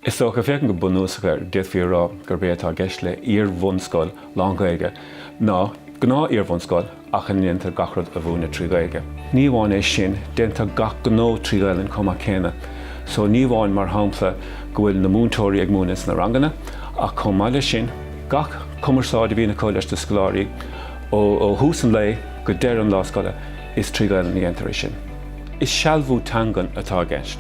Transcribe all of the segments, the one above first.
Is dócha, féachaint go bunúsach air, d'fhéadfaí a rá gurb é atá i gceist le iar-bhunscoil lán-Ghaeilge ná gnáth-iar-bhunscoil ach ina ndéantar gach rud a mhúineadh trí Ghaeilge. Ní amháin é sin, déantar gach gnó trí Ghaelainn chomh maith céanna. So ní amháin, mar shampla, go bhfuil na múinteoirí ag múineadh sna ranganna, ach chomh maith leis sin, gach cumarsáid a bhíonn acu leis na scoláirí ó thús an lae go deireadh an lá scoile, is trí Ghaelainn a dhéantar é sin. Is sealbhú teangan atá i gceist.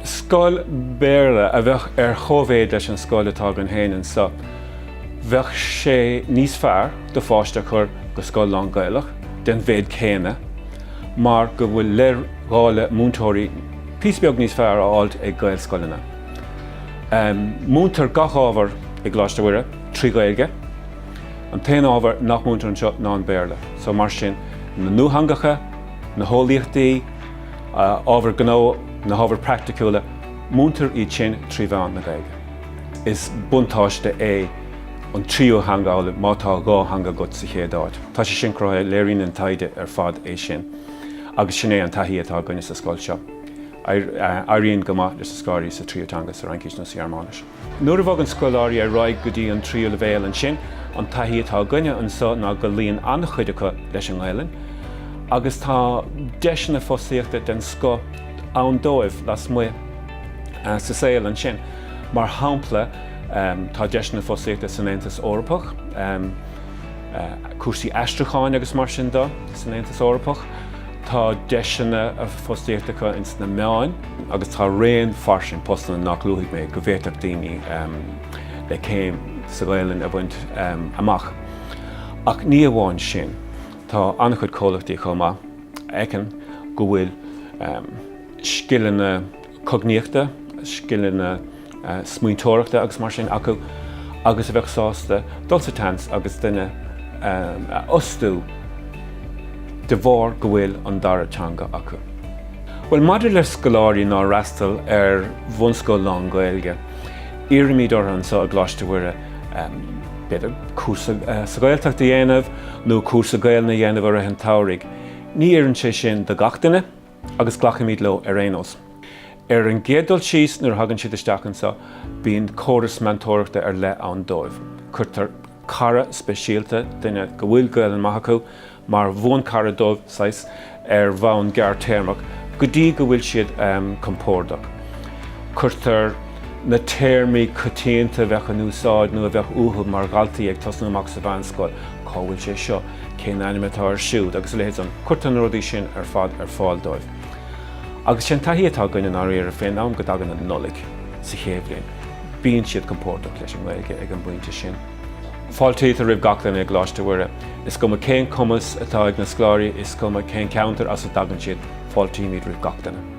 Scoil Béarla a bheadh ar chóimhéid leis an scoil atá againn féin anseo, bheadh sé níos fearr do pháiste a chur go scoil lán-Ghaelach den mhéid céanna mar go bhfuil leithdháileadh múinteoirí píosa beag níos fearr á fháilt ag Gaelscoileanna. Múintear gach ábhar i gColáiste Mhuire trí Ghaeilge. An t-aon ábhar nach múintear anseo ná an Béarla. So mar sin, na nuatheangacha, na heolaíochtaí, ábhair gnó, na hábhair praiticiúla, múintear iad sin trí mheán na Gaeilge. Is buntáiste é an tríú theanga a fhoghlaim má tá dhá theanga agat sa chéad áit. Tá sé sin cruthaithe, léiríonn an taighde ar fad é sin. Agus sin é an taithí atá againne sa scoil seo. Éiríonn go maith leis na scoláirí sa tríú teanga, sa Fhraincis nó sa Ghearmáinis. Nuair a bhogann scoláirí ar aghaidh go dtí an tríú leibhéal ansin, an taithí atá againne anseo ná go luíonn an-chuid acu leis an nGaelainn agus tá deiseanna fostaíochta den scoth ann dóibh lasmuigh sa saol ansin. Mar shampla, tá deiseanna fostaíochta san Aontas Eorpach, cúrsaí aistriúcháin agus mar sin de san Aontas Eorpach. Tá deiseanna fostaíochta acu ins na meáin agus tá raon fairsing postanna nach luafaidh mé go bhféadfadh daoine le céim sa Ghaelainn a bhaint amach. Ach ní amháin sin, tá an-chuid comhlachtaí chomh maith a fheiceann go bhfuil scileanna cognaíochta, scileanna smaointeoireachta agus mar sin acu agus a bheadh sásta dul sa tseans agus duine a fhostú de bharr go bhfuil an dara teanga acu. Bhuel, maidir le scoláirí nár fhreastail ar bhunscoil lán-Ghaeilge, iarraimid orthu anseo i gColáiste Mhuire b'fhéidir cúrsa sa Ghaeltacht a dhéanamh nó cúrsa Gaelainne a dhéanamh i rith an tsamhraidh. Ní oireann sé sin do gach duine agus glacaimid leo ar aon nós. Ar an gcéad dul síos, nuair a thagann siad isteach anseo, bíonn córas meantóireachta ar leith ann dóibh. Cuirtear cara speisialta, duine go bhfuil Gaelainn maith acu, mar bhuanchara dóibh, saghas, ar bhonn gearrthéarmach, go dtí go bhfuil siad compordach. Cuirtear na téarmaí coitianta a bheadh in úsáid nó a bheadh uathu mar dhaltaí ag tosnú amach sa mheánscoil, cá bhfuil sé seo, cén ainm atá air siúd, agus a leithéid san, cuirtear na rudaí sin ar fad ar fáil dóibh. Agus sé an taithí atá againn i ndáiríre fén am go dtagann an Nollaig sa chéad bhliain, bíonn siad compordach leis an nGaeilge ag an bpointe sin. Fáiltítear roimh gach duine i gColáiste Mhuire. Is cuma cén cumas atá ag na scoláirí, is cuma cén ceantar as a dtagann siad, fáiltímid roimh gach duine.